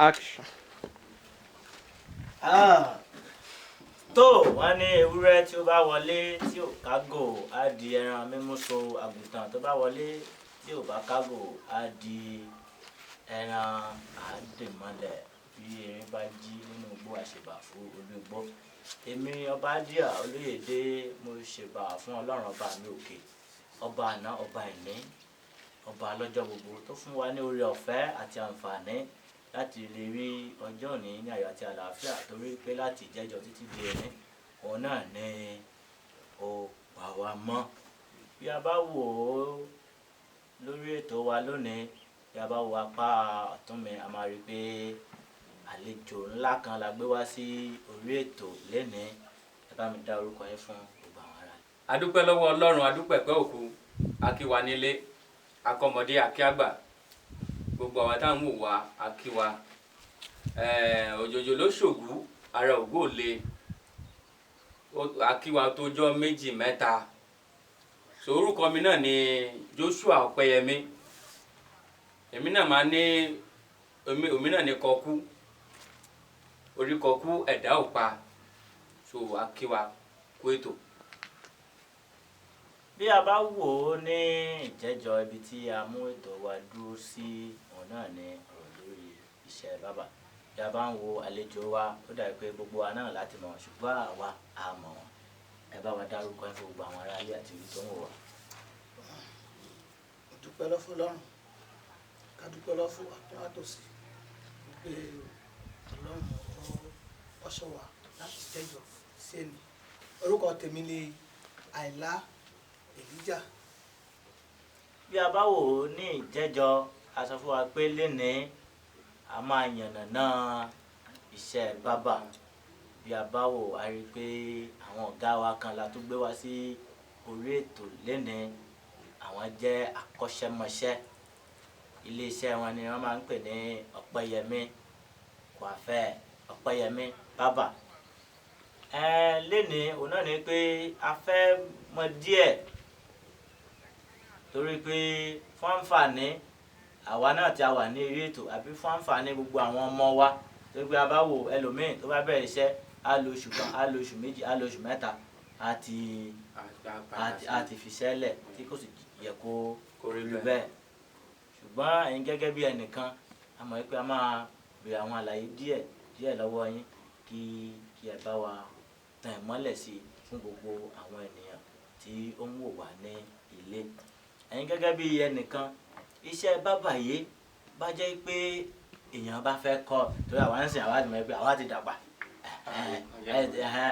Action. Ah, tó wọ́n ní ewúrẹ́ tí ó bá wọlé tí ò kágò á di ẹran mímú so, àgùntàn tó bá wọlé tí ò bá kágò á di ẹran àdèmọ́lẹ̀. Bí erin bá jí nínú igbó, àṣebà fún olú igbó. Èmi Ọbaadíà Olóyèdè, mo ṣèbà fún Ọlọ́run ọba mi òkè, ọba àná, ọba ìní, ọba lọ́jọ́ gbogbo, tó fún wa ní oore ọ̀fẹ́ àti àǹfààní láti lè rí ọjọ́ òní ní ayọ̀ àti àlàáfíà, torí pé láti ìjẹ́jọ́ títí di òní, òun náà ni ó pa wá mọ́. Bí a bá wò ó lórí ètò wa lónìí, bí a bá wo apá ọ̀tún mi, a máa rí i pé àlejò ńlá kan la gbé wá sí orí ètò lénìí. Ẹ bá mi dá orúkọ yín fún gbogbo àwọn ará. Adúpẹ́ lọ́wọ́ Ọlọ́run, adúpẹ́ pẹ́ òkú akíwa nílé, akọmọdé akíàgbà, gbogbo àwọn táwọn wò wá akíwa. Òjòjò ló ṣògú ara ògú ò le. Akíwa tó jọ méjì mẹ́ta. So orúkọ mi náà ni Joshua Ọpẹ́yẹmí. Èmi náà máa ní èmi náà ní kọkú orí kọkú ẹ̀dá ò pa. So akíwa kú ètò. Bí a bá wò ó ní ìjẹ́jọ́, ibi tí a mú ètò wa dúró sí, òun náà ni ọ̀rọ̀ lórí iṣẹ́ bábà. Bí a bá ń wo àlejò wa, ó dàbí pé gbogbo wa náà láti mọ̀, ṣùgbọ́n àwa a mọ̀ wọ́n. Ẹ bá wa dárúkọ yín fún gbogbo àwọn aráalé àti ibi tó ń wò wá. Mo dúpẹ́ lọ́fọ́ Ọlọ́run, ká dúpẹ́ lọ́fọ́ àtún àtòsí pé Ọlọ́run ọṣọ wa láti jẹ́jọ́ sí ẹni. Orúkọ tèmi ni Àìlá Èlíjà. Bí a bá wò ó ní ìjẹ́jọ́, a sọ fún wa pé lénìí a máa yànnàná iṣẹ́ bábà. Bí a bá wò, a rí i pé àwọn ọ̀gá wa kan la tó gbé wá sí orí ètò lénìí. Àwọn jẹ́ akọ́ṣẹ́mọṣẹ́. Iléeṣẹ́ wọn ni wọ́n máa ń pè ní Ọpẹ́yẹmí Kwafẹ́, Ọpẹ́yẹmí Bábà. Ẹ lénìí, òun náà ni pé a fẹ́ mọ̀ díẹ̀, torí pé fún àǹfààní àwa náà tí a wà ní eré ètò, àbí fún àǹfààní gbogbo àwọn ọmọ wa, torí pé a bá wò, ẹlòmíì tó bá bẹ̀rẹ̀ iṣẹ́, á lo oṣù 1, á lo oṣù 2, á lo oṣù 3, á ti fiṣẹ́ lẹ̀, tí kò sì yẹ kó kó rí rí bẹ́ẹ̀. Ṣùgbọ́n ẹ̀yin gẹ́gẹ́ bí ẹnìkan, a mọ̀ pé a máa béèrè àwọn àlàyé díẹ̀ díẹ̀ lọ́wọ́ yín, kí ẹ bá wa tan ìmọ́lẹ̀ sí i fún gbogbo àwọn ènìyàn tí ó ń wò wá ní ilé. Ẹ̀yin gẹ́gẹ́ bí ẹnìkan, iṣẹ́ bábà yìí, bá jẹ́ pé èèyàn bá fẹ́ kọ́, torí àwa ń sìn, àwa ti mọ̀ pé àwa ti dàgbà,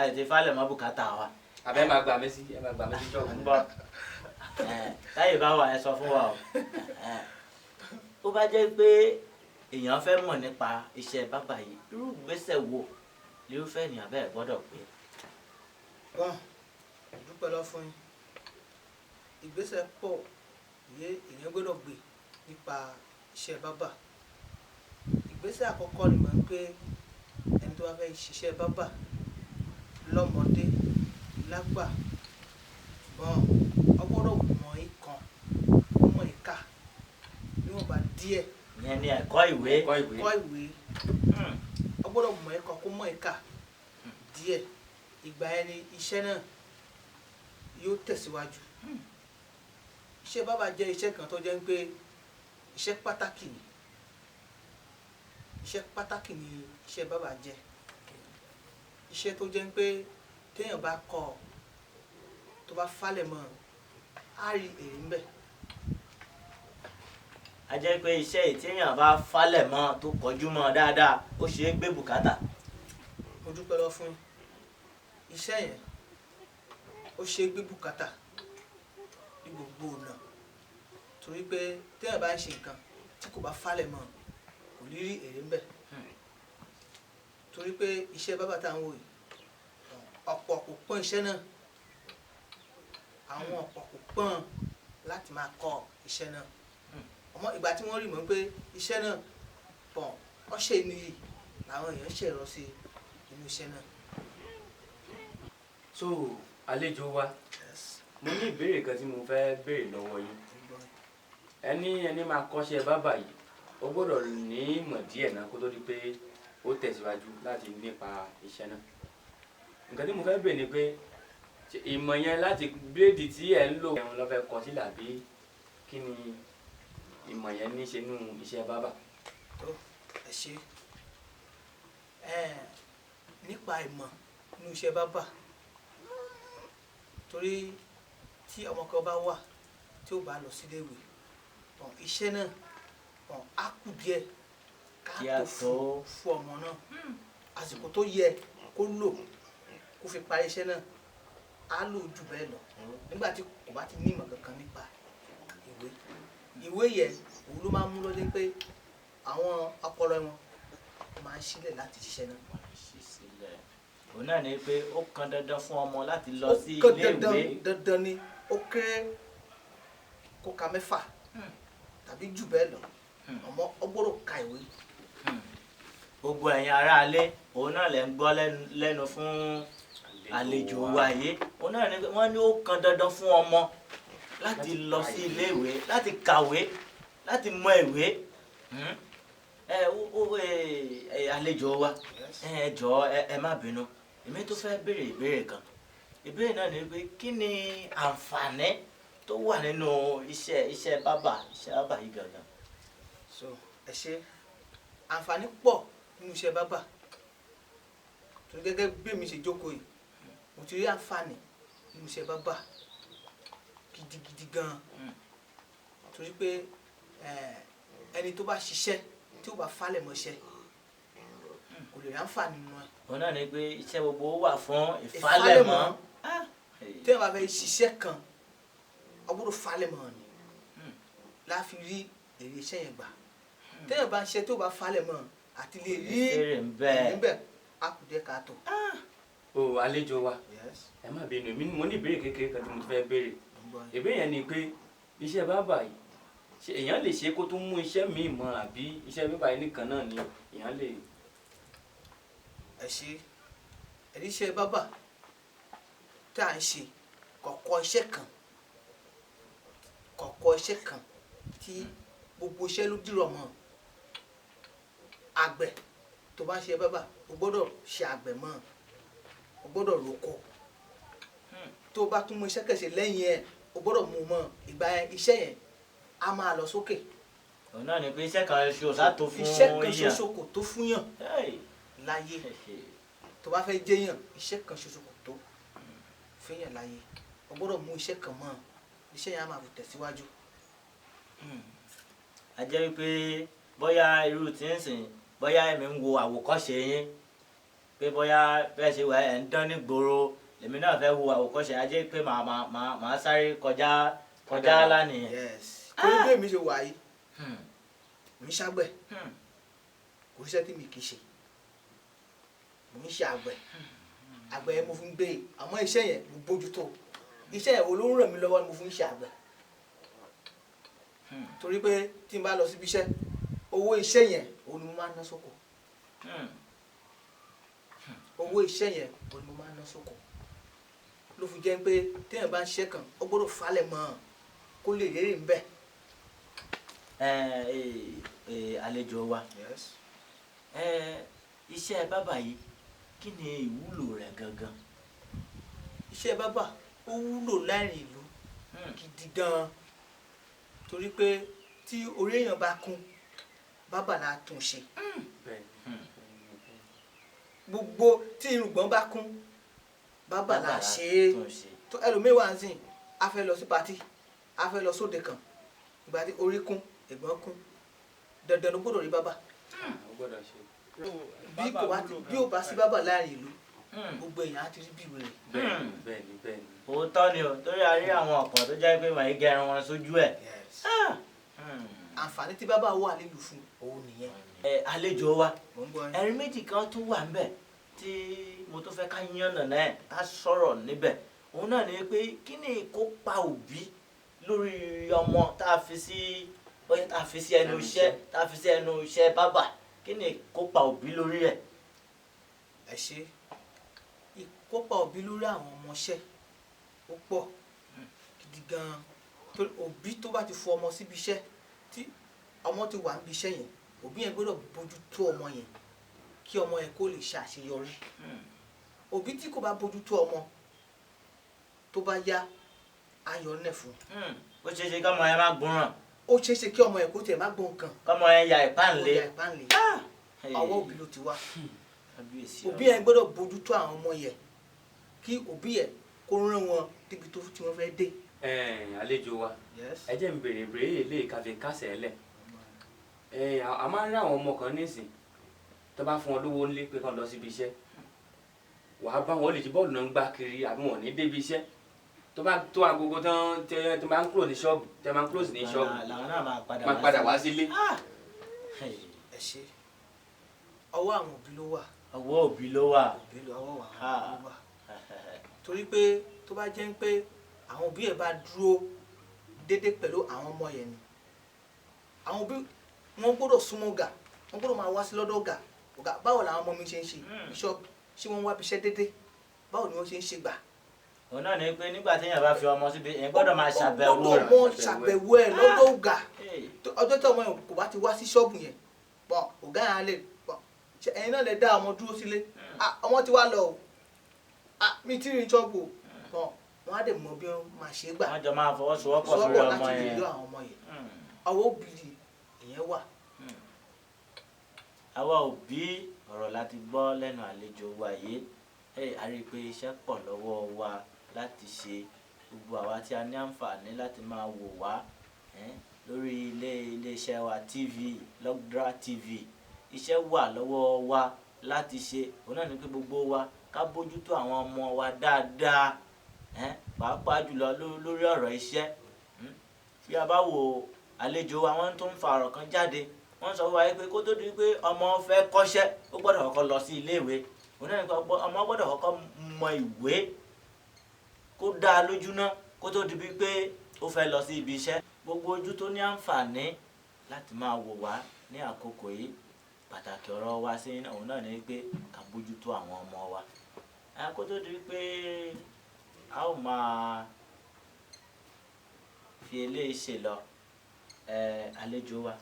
ẹ ti falẹ̀ mọ́ bùkátà wa. Àbẹ́ máa gbà mí sí, ẹ máa gbà mí sí jọ̀ọ́. Ń bọ̀ táyè bá wà, ẹ sọ fún wa o. Ó bá jẹ́ pé èèyàn fẹ́ mọ̀ nípa iṣẹ́ bábà yìí, irú ìgbésẹ̀ wo lírúfẹ́ ènìyàn bẹ́ẹ̀ gbọ́dọ̀ gbé? Bọ́n dúpẹ́ lọ fún yín. Ìgbésẹ̀ pọ̀ yé èèyàn gbọ́dọ̀ gbé nípa iṣẹ́ bábà. Ìgbésẹ̀ àkọ́kọ́ ni mọ̀ pé ẹni tó bá fẹ́ ṣiṣẹ́ bábà, lọ́mọdé lágbà, bọ́n ọ gbọ́dọ̀ mọ̀ ìkan, mọ̀ ìka níwọ̀nba díẹ̀. Ìyẹn ni ẹ̀kọ́ ìwé. Ẹ̀kọ́ ìwé. Kọ́ ìwé. Ọ gbọ́dọ̀ mọ̀ ìkan, kó mọ̀ ìka díẹ̀. Ìgbà yẹn ni iṣẹ́ náà yóò tẹ̀síwájú. Iṣẹ́ bábà jẹ́ iṣẹ́ kan tó jẹ́ pé iṣẹ́ pàtàkì ni. Iṣẹ́ pàtàkì ni iṣẹ́ bábà jẹ́. Iṣẹ́ tó jẹ́ pé téèyàn bá kọ́, tó bá falẹ̀ mọ́, á rí èrè ńbẹ̀. A jẹ́ pé iṣẹ́ yìí, tí èèyàn bá falẹ̀ mọ́, tó kọjú mọ́ dáadáa, ó ṣe é gbé bùkátà. Mo dúpẹ́ lọ fún yín. Iṣẹ́ yẹn, ó ṣe é gbé bùkátà ní gbogbo ọ̀nà, torí pé téèyàn bá ń ṣe nǹkan tí kò bá falẹ̀ mọ́, kò ní rí èrè ńbẹ̀, torí pé iṣẹ́ bábà tá à ń wò yìí, ọ̀pọ̀ kò pọ́n iṣẹ́ náà. Àwọn ọ̀pọ̀ kò pọ́n láti máa kọ́ iṣẹ́ náà. Ọmọ ìgbà tí wọ́n rí mọ̀ pé iṣẹ́ náà pọ̀ ọ̀ṣẹ́ nìyí làwọn èèyàn ṣẹ̀rọ sí inú iṣẹ́ náà. So àlejò wa, mo ní ìbéèrè kan tí mo fẹ́ béèrè lọ́wọ́ yín. Ẹni máa kọ́ṣẹ́ bábà yìí, Ó gbọ́dọ̀ ní ìmọ̀ díẹ̀ náà kó tó di pé ó tẹ̀síwájú láti nípa iṣẹ́ náà. Nǹkan tí mo fẹ́ bèèrè ni pé ṣé ìmọ̀ yẹn láti bíléèdì tí ẹ̀ ń lò ẹ̀hún ló fẹ́ kọ sílẹ̀ àbí kí ni ìmọ̀ yẹn ní ṣe nínú iṣẹ́ bábà? Tó ẹ ṣe ẹ nípa ìmọ̀ nínú iṣẹ́ bábà, torí tí ọmọ kan bá wà tí ó bá lọ síléèwé tán, iṣẹ́ náà tán á kù díẹ̀ ká Kí á tó tó. fún ọmọ náà. Àsìkò tó yẹ kó lò kó fi parí iṣẹ́ náà á lò jù bẹ́ẹ̀ lọ nígbà tí kò bá ti ní ìmọ̀ kankan nípa ìwé. Ìwé yẹn òun ló máa ń mú lọ́dún pé àwọn ọpọlọ wọn máa ń sílẹ̀ láti ṣiṣẹ́ náà. Ṣí sílẹ̀. Òun náà ni pé ó kan dandan fún ọmọ láti lọ Ó sí kàn ilé dandan ìwé. Dandan ni, ó kéré kó ka 6 tàbí jù bẹ́ẹ̀ lọ, ọmọ ó gbọ́dọ̀ ka ìwé. Gbogbo ẹ̀yin aráalé, òun náà lẹ̀ ń gbọ́ lẹ́nu fún àlejò wa yìí. Òun náà ni pé wọ́n ní ó kan dandan fún ọmọ láti lọ sí ilé ìwé, láti kàwé, láti mọ ìwé. Ẹ ó ẹ àlejò wa, ẹ jọ̀ọ́, ẹ má bínú, èmi tó fẹ́ béèrè ìbéèrè kan. Ìbéèrè náà ni pé kí ni àǹfààní tó wà nínú iṣẹ́ bábà yìí gangan? So ẹ ṣe, àǹfààní pọ̀ nínú iṣẹ́ bábà, torí gẹ́gẹ́ bí èmi ṣe jókòó yìí, mo ti rí àǹfààní nínú iṣẹ́ bábà gidigidi gan, torí pé ẹni tó bá ṣiṣẹ́ tí ó bá falẹ̀ mọ́ṣẹ́ kò lè rí àǹfààní nínú ẹ̀. Òun náà ni pé iṣẹ́ gbogbo wà fún ìfalẹ̀mọ́. Tí ẹ bá fẹ́ ṣiṣẹ́ kan, ọ gbọ́dọ̀ falẹ̀ mọ́ ni la fi rí èrè iṣẹ́ yẹn gbà. Téèyàn bá ń ṣe tó bá falẹ̀ mọ́ àti lè rí èrè ń bẹ. Èrè ń bẹ, a kù díẹ̀ káàtó. O àlejò wa, Yes. ẹ má bínú, èmi mo ní ìbéèrè kékeré kan tí mo ti fẹ́ béèrè. Mo ń gbọ́ yín. Ìbéèrè yẹn ni pé iṣẹ́ bábà yìí, ṣé èèyàn lè ṣe kó tún mú iṣẹ́ míì mọ́, àbí iṣẹ́ bábà yìí nìkan náà ni èèyàn lè? Ẹ ṣe, ẹ̀rí iṣẹ́ bábà tá à ń ṣe, kọ̀kọ́ iṣẹ́ kan tí gbogbo iṣẹ́ ló dìrọ̀ mọ́. Àgbẹ̀ tó bá ń ṣe bábà, o gbọ́dọ̀ ṣe àgbẹ̀ mọ́, o gbọ́dọ̀ roko. Tó o bá tún mú iṣẹ́ kẹsẹ̀ lẹ́yìn ẹ̀, o gbọ́dọ̀ mú un mọ́. Ìgbà yẹn iṣẹ́ yẹn á máa lọ sókè. Òun náà ni pé iṣẹ́ kan ṣoṣo sá tó fún Iṣẹ́ kan yàn. ṣoṣo kò tó fún yàn Hey. láyé. Tó bá fẹ́ jẹ́yàn, iṣẹ́ kan ṣoṣo kò tó fẹ́yàn láyé. O gbọ́dọ̀ mú iṣẹ́ kan mọ́, iṣẹ́ yẹn á máa tẹ̀síwájú. A jẹ́ wípé bóyá irú tí ń sìn, bóyá èmi ń wo àwòkọ́ṣe yín, pé bóyá bẹ́ẹ̀ ṣe wà ẹ̀ ń dán ní gbòòrò, lèmi náà fẹ́ wo àwòkọ́ṣe, a jẹ́ pé màá sáré kọjá kọjá lánìí. Yes, torí bí èmi ṣe wà yìí, mi ṣàgbẹ̀, kò síṣẹ́ tí mi kì í ṣe. Mo ń ṣe àgbẹ̀, àgbẹ̀ yẹn mo fi ń gbé, àmọ́ iṣẹ́ yẹn mo bójútó. Iṣẹ́ yẹn wo ló ń ràn mí lọ́wọ́ ni mo fi ń ṣe àgbẹ̀, torí pé tí n bá lọ síbi iṣẹ́, owó iṣẹ́ yẹn òun ni mo máa ń ná sóko. Owó iṣẹ́ yẹn òun ni mo máa ń ná sóko. Ló fi jẹ́ pé téèyàn bá ń ṣiṣẹ́ kan, ó gbọ́dọ̀ falẹ̀ mọ́ kó lè rérè ń bẹ̀. Ẹ ẹ àlejò wa, Yes. ẹ iṣẹ́ bábà yìí, kí ni ìwúlò rẹ̀ gangan? Iṣẹ́ bábà ó wúlò láàrin ìlú gidi gan, torí pé tí orí èèyàn bá kún, bábà la tún ṣe. Gbogbo tí irùngbọ̀n bá kún, bábà la ṣe é. Tún ṣe. Tó ẹlòmíín wà ń sìn, a fẹ́ lọ sí party, a fẹ́ lọ sóde kan, ìgbà tí orí kún, ẹ̀gbọ́n kún, dandan ló gbọ́dọ̀ rí bábà. Ó gbọ́dọ̀ ṣe. Bí kò bá bí ò bá sí bábà láàrin ìlú, gbogbo èèyàn á ti rí bí wèrè. Bẹ́ẹ̀ni, bẹ́ẹ̀ni, bẹ́ẹ̀ni. Òótọ́ ni o, torí a rí àwọn ọ̀pọ̀ tó jẹ́ pé wọ́n gẹrun wọn sójú ẹ̀. Àǹfààní tí bábà wà nílùú fún òun nìyẹn. Ẹ àlejò wa, Mò ń gbọ́ yín. Ẹ̀rí méjì kan tó wà ńbẹ̀ tí mo tó fẹ́ ká yànnà náà, ká sọ̀rọ̀ níbẹ̀. Òun náà ni pé kí ni ìkópa òbí lórí ọmọ tá a fi sí, bóyá tá a fi sí ẹnu iṣẹ́, tá a fi sí ẹnu iṣẹ́ bábà? Kí ni ìkópa òbí lórí ẹ̀? Ẹ ṣe, ìkópa òbí lórí àwọn ọmọọṣẹ́ ó pọ̀ gidi gan-an, torí òbí tó bá ti fọ ọmọ síbi iṣẹ́ tí Ọmọ ti wà níbi iṣẹ́ yẹn, òbí yẹn gbọ́dọ̀ bójú tó ọmọ yẹn kí ọmọ yẹn kó lè ṣàṣeyọrí. Òbí tí kò bá bójú tó ọmọ, tó bá yá, ayọ̀ nẹ̀ fún un. Ó ṣeé ṣe kọ́mọ yẹn má gbọ́ràn. Ó ṣeé ṣe kí ọmọ yẹn kó tiẹ̀ má gbọ́ nǹkan. Kọ́mọ yẹn ya ìpáǹle. Ó ya ìpáǹle. Ọwọ́ òbí ló ti wá. Kábíyèsí. Òbí yẹn gbọ́dọ̀ bójú tó àwọn ọmọ yẹn kí òbí yẹn kó rán wọn débi tó tí wọ́n fẹ́ dé. Ẹ̀ẹ́n, àlejò wa, Yes. ẹ jẹ́ n béèrè ìbéèrè lè káfí kásẹ̀ lẹ̀. Ẹ̀ẹ́n, a máa ń rí àwọn ọmọ kan nísìn tó bá fún wọn lówó ńlé pé kán lọ síbi iṣẹ́, wàá bá wọn, ó lè jí bọ́ọ̀lù náà ń gbá kiri àbí wọn ò ní débi iṣẹ́. Tó bá tó agogo tán tẹ tó máa ń kúrò ní ṣọ́ọ̀bù, tẹ máa ń close ní ṣọ́ọ̀bù, Làwọn náà máa padà. Máa padà wá sílé. Ẹ ṣe, ọwọ́ àwọn òbí ló wà. Ọwọ́ òbí ló wà. Òbí ló ọwọ́ àwọn òbí ló wà, torí pé tó bá jẹ́ pé àwọn òbí yẹn bá dúró déédéé pẹ̀lú àwọn ọmọ yẹn ni, àwọn òbí wọn gbọ́dọ̀ súnmọ́ ọ̀gá, wọn gbọ́dọ̀ máa wá sí lọ́dọ̀ ọ̀gá. "Ọ̀gá, báwo làwọn ọmọ mi ṣe ń ṣe iṣọ́? Ṣé wọ́n wá bí iṣẹ́ déédéé? Báwo ni wọ́n ṣe ń ṣe gbà?" Òun náà ni pé nígbà téèyàn bá fi ọmọ síbi, èèyàn gbọ́dọ̀ máa ṣàbẹ̀wò Ó gbọ́dọ̀ rẹ̀. mọ ṣàbẹ̀wò ẹ̀ lọ́dọ̀ ọ̀gá. Hey. Ọjọ́ tí ọmọ yẹn kò bá ti wá sí ṣọ́ọ̀bù yẹn bọ̀, ọ̀gá yẹn á lè bọ̀, ṣe ẹ̀yin náà lè dá ọmọ dúró sílé? "Ah, ọmọ ti wá lọ o. Ah, mi ti rí ṣọ́ọ̀bù o." Bọ̀, wọ́n á dẹ̀ mọ bí wọ́n máa ṣe gbà. Wọ́n jọ máa fọwọ́sowọ́pọ̀ sórí Sọ́pọ̀ ọmọ láti lè yẹn. yọ àwọn ọmọ yẹn. Ọwọ́ òbí ìyẹn wà. Àwa òbí, ọ̀rọ̀ láti gbọ́ lẹ́nu àlejò wa yìí. Ẹ a rí i pé iṣẹ́ pọ̀ lọ́wọ́ wa láti ṣe. Gbogbo àwa tí a ní àǹfààní láti máa wò wá lórí iléeṣẹ́ wa TV, Logdra TV, iṣẹ́ wà lọ́wọ́ wa láti ṣe. Òun náà ni pé gbogbo wa ká bójútó àwọn ọmọ wa dáadáa, pàápàá jùlọ lórí ọ̀rọ̀ iṣẹ́. Bí a bá wo àlejò wa, wọ́n tún ń fa ọ̀rọ̀ kan jáde. Wọ́n sọ fún wa pé kó tó di pé ọmọ fẹ́ kọ́ṣẹ́, ó gbọ́dọ̀ kọ́kọ́ lọ sí iléèwé. Òun náà ni pé ọmọ gbọ́dọ̀ kọ́kọ́ mọ ìwé kó dáa lójú ná kó tó di bíi pé ó fẹ́ lọ sí ibi iṣẹ́. Gbogbo ojú tó ní àǹfààní láti máa wò wá ní àkókò yìí, pàtàkì ọ̀rọ̀ wa sí òun náà ni pé ká bójútó àwọn ọmọ wa. Kó tó di pé a ó máa fi eléyìí ṣe lọ, àlejò wa,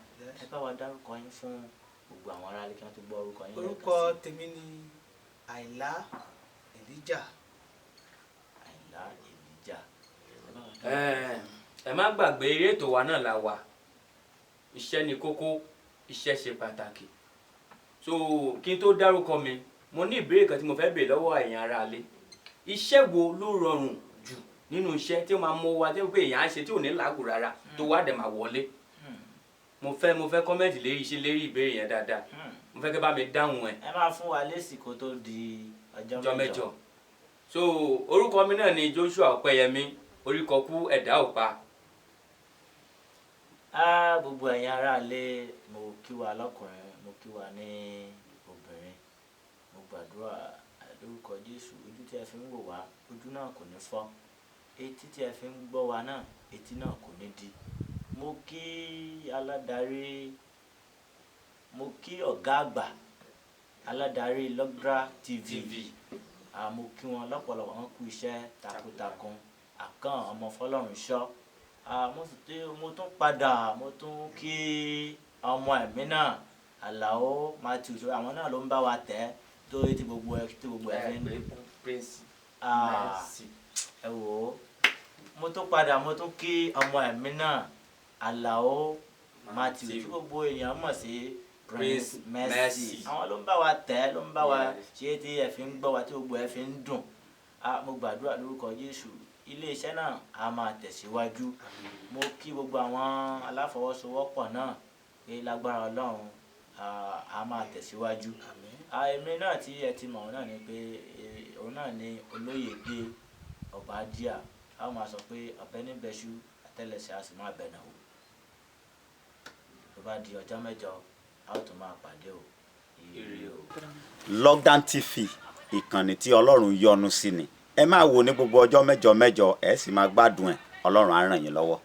ẹ bá wa dárúkọ yín fún gbogbo àwọn aráàlú kí wọ́n tó gbọ́ orúkọ yín lẹ́ẹ̀kan Orúkọ sí. tèmi ni Àìlá Elijah. Àìlá Elijah, ẹ bá wa dárúkọ. Ẹ má gbàgbé, eré ètò wa náà la wà. Iṣẹ́ ni kókó, iṣẹ́ ṣe pàtàkì. So kí n tó dárúkọ mi, mo ní ìbéèrè kan tí mo fẹ́ béèrè lọ́wọ́ ẹ̀yin aráalé. Iṣẹ́ wo ló rọrùn jù nínú iṣẹ́ tí ó máa mú wa tí ó pé èèyàn á ṣe tí ò ní làágùn rárá, tó wá dẹ̀ máa wọlé? Mo fẹ́ comment lérí iṣẹ́, lérí ìbéèrè yẹn dáadáa. Mo fẹ́ kẹ́ bá mi dáhùn ẹ̀. Ẹ máa fún wa lésì kó tó di ọjọ́ ọjọ́ mẹ́jọ. So orúkọ mi náà ni Joshua Ọpẹ́yẹmí, oríkọkú ẹ̀dá òpa. Á, gbogbo ẹ̀yin aráalé, mo kí wa lọ́kùnrin, mo kí wa ní obìnrin. Mo gbàdúrà lórúkọ Jésù, ojú tí ẹ fi ń wò wá, ojú náà kò ní fọ́. Etí tí ẹ fi ń gbọ́ wa náà, etí náà kò ní di. Mo kí aládarí, mo kí ọ̀gá àgbà aládarí Logdra TV. TV. Mo kí wọn lọ́pọ̀lọpọ̀, wọn kú iṣẹ́ takuntakun. Àkàn ọmọ Fọlọ́run ṣọ́. Mo sì tún, mo tún padà, mo tún kí ọmọ ẹ̀mí náà, Àlàó Matthew, tó àwọn náà ló ń bá wa tẹ̀ tó tí gbogbo ẹ fi ń Prince Mercy. Ẹ wò ó, mo tún padà, mo tún kí ọmọ ẹ̀mí náà, Àlàó Matthew, tí gbogbo èèyàn mọ̀ sí Prince Prince Mercy. Mercy. Àwọn ló ń bá wa tẹ̀, ló ń bá wa ṣe tí ẹ fi ń gbọ́ wa, tí gbogbo ẹ fi ń dùn. Mo gbàdúrà lórúkọ Jésù, iléeṣẹ́ náà a máa tẹ̀síwájú. Mo kí gbogbo àwọn aláfọwọ́sowọ́pọ̀ náà pé lágbára Ọlọ́run, a máa tẹ̀síwájú. Àmín. Èmi náà tí ẹ ti mọ̀, òun náà ni pé òun náà ni Olóyèdè Ọbádíà. A ó máa sọ pé ọ̀bẹ níbẹ̀ṣú, àtẹ́lẹsẹ̀ a sì máa bẹ̀nà o. Tó bá di ọjọ́ mẹ́jọ, a ó tún máa pàdé o. Ire o. Lockdown TV, ìkànnì tí Ọlọ́run yọ́nú sí ni. Ẹ máa wò ní gbogbo ọjọ́ mẹ́jọ mẹ́jọ, ẹ sì máa gbádùn ẹ̀. Ọlọ́run á ràn yín lọ́wọ́.